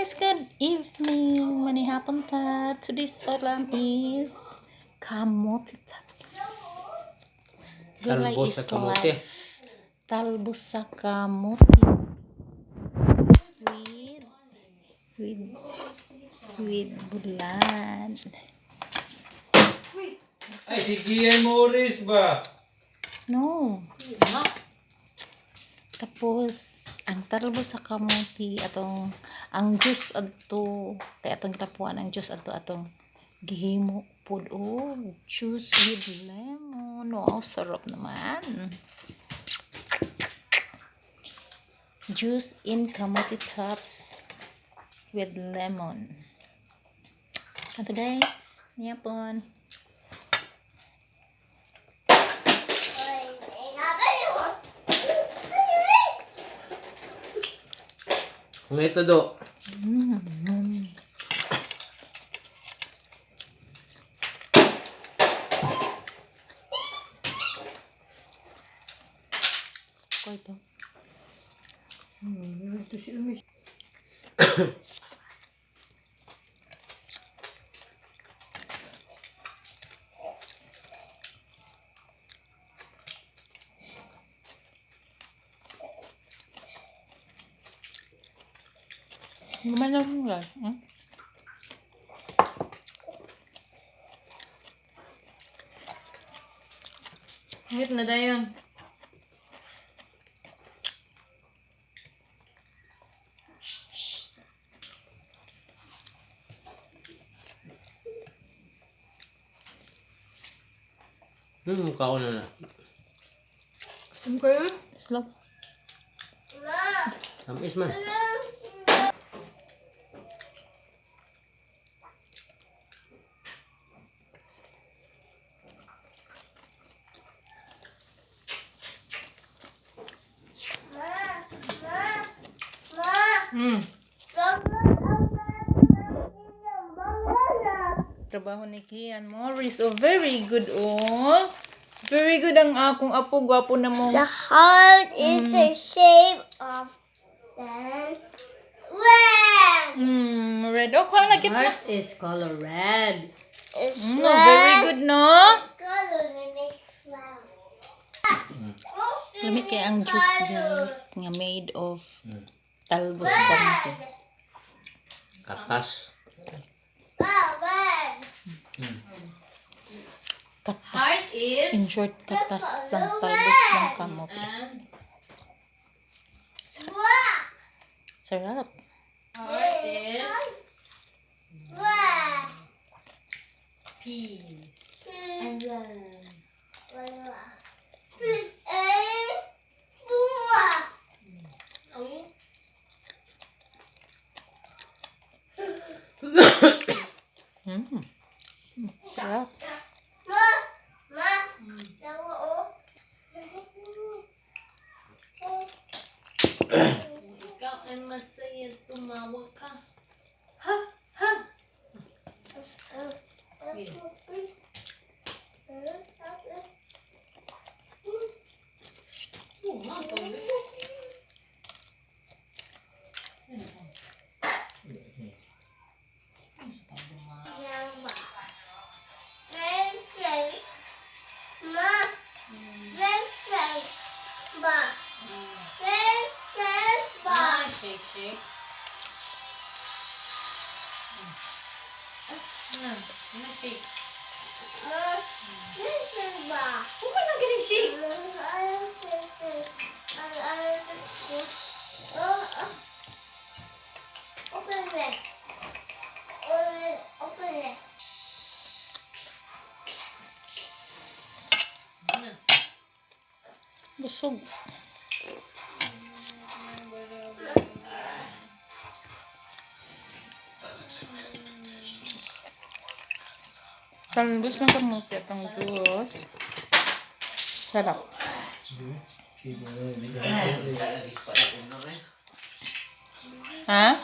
Guys, good evening. Manihapon ta. Today's ulam is kamote tops. Gulay Talbos is sa kamote. Life. Talbos sa kamote. With bulad. Ay, si Gian Morris ba? No. Tapos, ang talbos sa kamote, atong, ang juice adto, kay atong gitapuan ang juice adto atong gihimo pud og juice with lemon. Wow, sarap naman. Juice in kamote tops with lemon. Ito, guys, niyapon. Kung ito do. Ko ito. Gumalaw mo, guys. Wait na dayon. Mukha ko na na. Okay. Slow. Tamis man. Trabaho ni Kian Morris. Oh, very good, oh. Very good ang akong apo. Gwapo na mo. The heart is the shape of the red. Red. Oh, kuha na kita. Heart is color red. It's No, very good, no? Color makes round. Lami kay ang juice, guys, nga made of talbos kamote. Katas. Red. Katas. Heart is- In short, katas ng talbos ng kamote. And Sarap. Sarap. Heart is Red. peace. And love. Oh. Sarap. Ma, ma, Kung ikaw ay masaya, tumawa ka. Ha? Ha? Sige. Oo nga, tawag ito. Ah, shake, shake. Na, shake. Huwag na galing shake. Open it. Open, open it. Na. Busog. Talbos ng kamote at ang juice. Sarap. Ha?